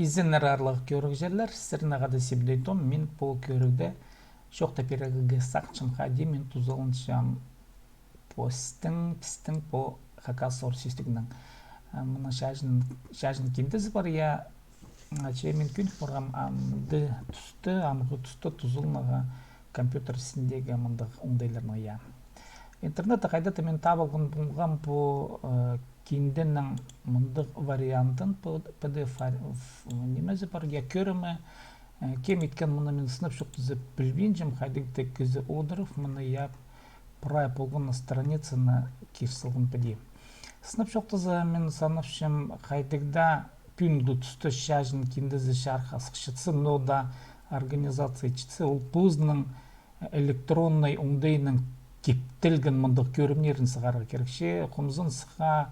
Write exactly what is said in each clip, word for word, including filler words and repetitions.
Изеннер, аарлығ кӧрігҷілер, сірернең хада Сибдей Том. Мин пу кӧрігде чоохтап пирерге сағынчам, хайди мин тузаланчам постың, пістің пу хакас-орыс сӧстігінің. Мының чаҷын, чаҷын киндезі пар, я. Че мин кӧнік парғам амды туста, амғы туста тузаланарға компьютер істіндегі мындағ оңдайларны, я. Интернетте хайда-да мин таап алған полғам пу кинденің мындағ вариантын, PDF, нимезі пар, я, кӧрімі. Кем иткен, мыны мин сынап чоохтаза пілбинчем, хайдағ-да кізі одырып, мыны, я, прай полған страницаны кир салған піди. Сынап чоохтаза, мин санапчам, хайдағ-да пӱӱнгі туста чаҷын киндезі чарыхха сыхчатса, ноо даа организация читсе, ол позының электроннай оңдайының киптелген мындағ кӧрімнерін сығарарға кирек. Че хомзынысха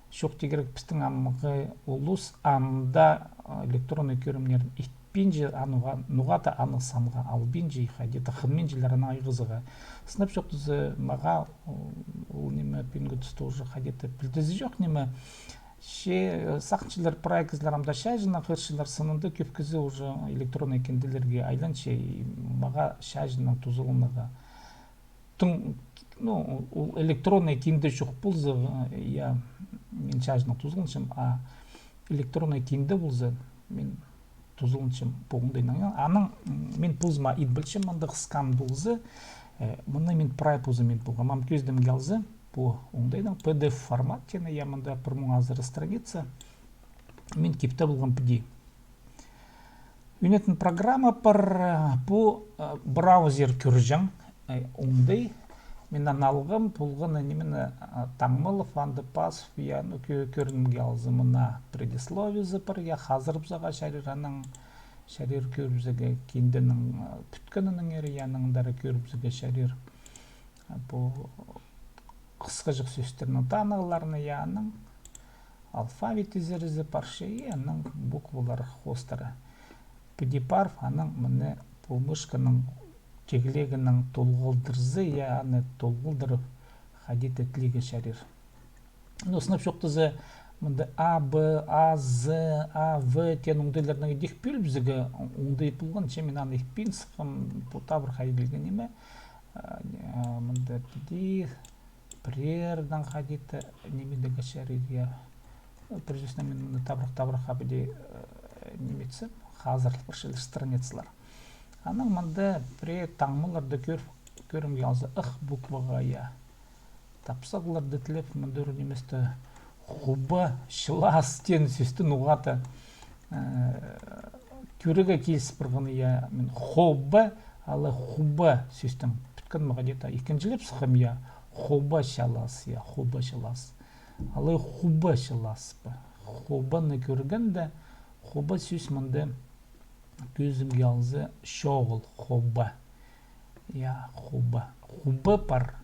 чоохтирға кирек, пістің амғы улус анда электроннай кӧрімнерін итпинче, а ноға-, ноға-да аны санға албинча, хайди-да хынминчалар анаң айғазарға. Сынап чоохтаза, мағаа ол ниме пӱӱнгі туста уже хайди-да пілдізі чох ниме. Че сағынчалар, прай кізілер ам даа чаҷыннаң хығырчалар, сынында кӧп кізі уже электроннай кинделерге айланча, и мағаа чаҷыннаң тузаланарға. Тың, ну, ол электроннай кинде чох полза, я, мин чаҷыннаң тузаланчам, а электроннай кинде полза, мин тузаланчам пу оңдайнаң. Анаң мин позыма ит пілчем, мындағ скан полза, мыны мин прай позым ит полғам. Ам кӧзідімге алза, пу оңдайнаң PDF формат теені, я, мында пір муң азыра страница. Мин киптеп алғам піди. Ӱнетін программа пар, пу браузер кӧрҷең оңдай. Мин аны алғам, полған нимені таңмалап, анда пазып, я, ну, кӧ-, кӧрімге алза, мына предисловиезі пар, я, хазырыбызарға чарир, анаң чарир кӧрібізерге кинденің пӱткенінеңер, я, анаң андар кӧрібізерге чарир пу хысхаҷах сӧстернің танығларны, я, анаң алфавит изерізі парча, и анаң буквалар хоостыра. Піди парып, анаң мына пу мышканың тегілегінең толғалдырза, я, аны толғалдырып, хайди-да тілирге чарир. Ну, сынап чоохтаза, мында А, Б, А, З, А, В теен оңдайларны идӧк пӧлібізерге оңдай полған, че мин аны итпин сыххам, пу табырах иділген ниме. Мында піди піреернең хайди-да ниме идерге чарир, я. Пір сӧснең, мин мында табырах-табырахха піди ниме итсем, хазырыл парчалар страницалар. Анаң мында пірее таңмаларды кӧр-, кӧрімге алза, ых букваға, я, тапсағларды тілеп, мында ӱр ниместе хуба чылаас теен сӧсті ноға-да кӧрерге киліс парған, я. Мин хоба, алай хуба сӧстең пӱткен ме, хайди-да ікінҷілеп сыххам, я, хоба чылаас, я, хоба чылаас. Алай хуба чылаас па? Хобаны кӧргенде, хоба сӧс мында кӧзімге алза, чоғыл, хоба. Я, хуба. Хуба пар.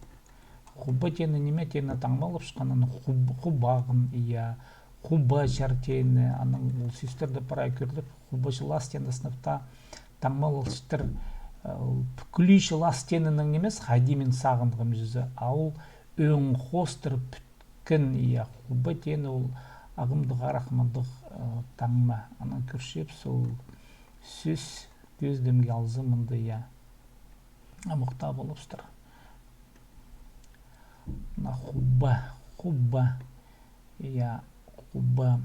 Хуба теені ниме теені таңмалапчатхан, аны хуб-, хубағын, я, хуба чар теені, анаң ол сӧстерді прай кӧрдік, хуба чылаас теені сынап таа таңмалапчатыр. Ол пӱкӱлӱ чылаас теенінең нимес, хайди мин сағынғам чізе, а ол ӧң хоостыра пӱт- кен, я, хуба теені ол ағамдығ арах мындағ таңма. Анаң кӧрчебіс, ол сӧс кӧзідімге алза мында, я, амох таа полыбыстыр. Мына хуба, хуба, я, хуба.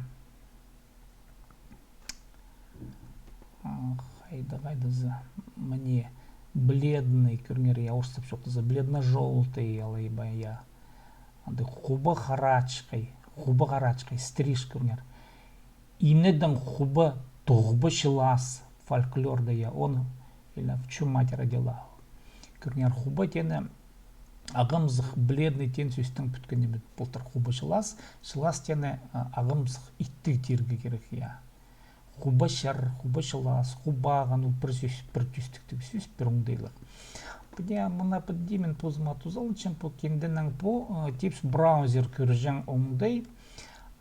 Хайда, хайда за, мына бледный, кӧріңер, я, орыстап чоохтаза, бледно-желтый, алай ба, я. Анда хуба харачхай, хуба харачхай, стриж, кӧріңер. Инедең хуба, туғба чылаас, фольклорда, я, он, или в чем мать родила. Кӧріңер, хуба теені ағамзых бледный теен сӧстең пӱткен ниме полтыр, хуба чылаас, чылаас теені ағамзых иттіг тирге кирек, я. Хуба чар, хуба чылаас, хубаған, ол пір сӧс, пір тӱстіктіг сӧс, пір оңдайлығ. Піди, мына піди мин позыма тузаланчам пу кинденең, пу типче браузер кӧрҷең оңдай.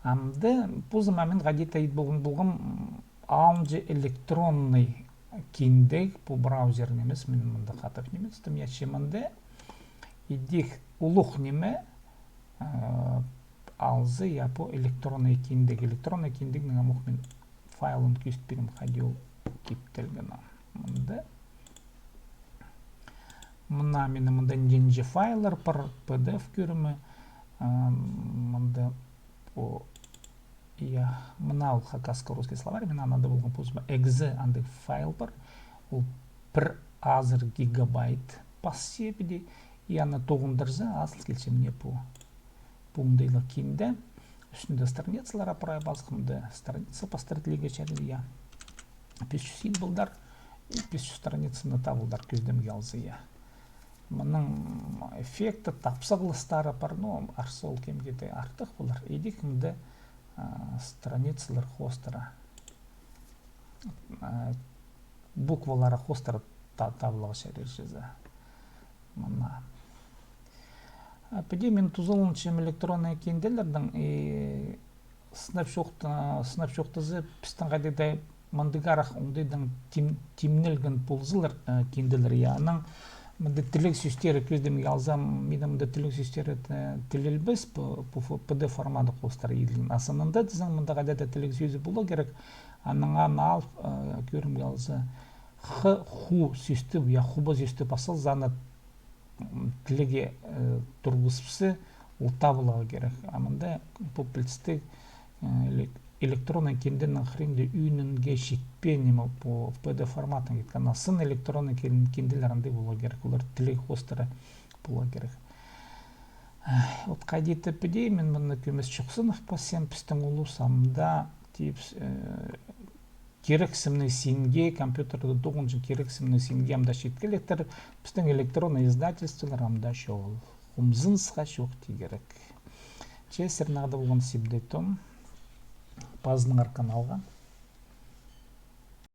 Амды позыма мин хайди-да ит полған полғам, алынҷа электронный киндег, пу браузер нимес, мин мында хатап нимес тім, я, че мында идӧк улуғ ниме алза, я, пу электронный киндег, электронный киндегнің амох мин файлын кӧзіт пирем, хайди ол киптелгені. Мында. Мына минің мында нинҷе файллар пар, P D F кӧрімі. А, мында, о, я, мына ол хакасско-русский словарь, мин аны анда полған позыма. Экзе андағ файл пар. Ол пір азыр гигабайт пасча піди. И аны тоғындырза, азыл килче мына пу. Пу мындағ кинде. Ӱстӱнде страницалар апарай, пазох мында страница пастыра тілерге чарир, я. Пис чӱс символдар, и пис чӱс страницаны табылар кӧзідімге алза, я. Мының эффекті, тапсағластары пар, ну, арса ол кемге дее артых полар. Идӧк мында, а, страницалар хоостыра, а, буквалары хоостыра та-, табыларға чарир чізе. Мына. А піди мин тузаланчам электронный кинделердең, и сынап чоохта-, сынап чоохтаза, пістің хайди даа мындағ арах оңдайдаң тим-, тимнелген ползалар, э, кинделер, я. Анаң мында тілег сӧстері кӧзідімге алзам, минің мында тілег сӧстері, э, тілелбес, пу, пу фо-, P D F форматы хоостыра иділген. А сынында тізең, мында хайди даа тілег сӧзі поларға кирек, анаң аны алып, э, кӧрімге алза, х-, ху сӧсті, я, хуба сӧсті пас салза, аны, м, тілеге, э, турғызыбысса, ол табыларға кирек. А мында пу пілістіг, э, элек-, электронный кинденің хыринда ӱнінге читпеен ниме пу P D F форматына киткен. А сын электронный кин-, кинделер андағ поларға кирек. Олар тілег хоостыра поларға кирек. Ай, вот хайди тіп піди, мин мыны кӧмес чохсынып пасчам, пістің улус амды тіпче, э, кирексімні синге, компьютерді тоғынҷаң кирексімні синге амды читкелектер, пістің электронный издательстволар амды чоғыл. Хомзынысха чоохти кирек. Че сірернең хада полған Сибдей Том. Пазыныңар каналға.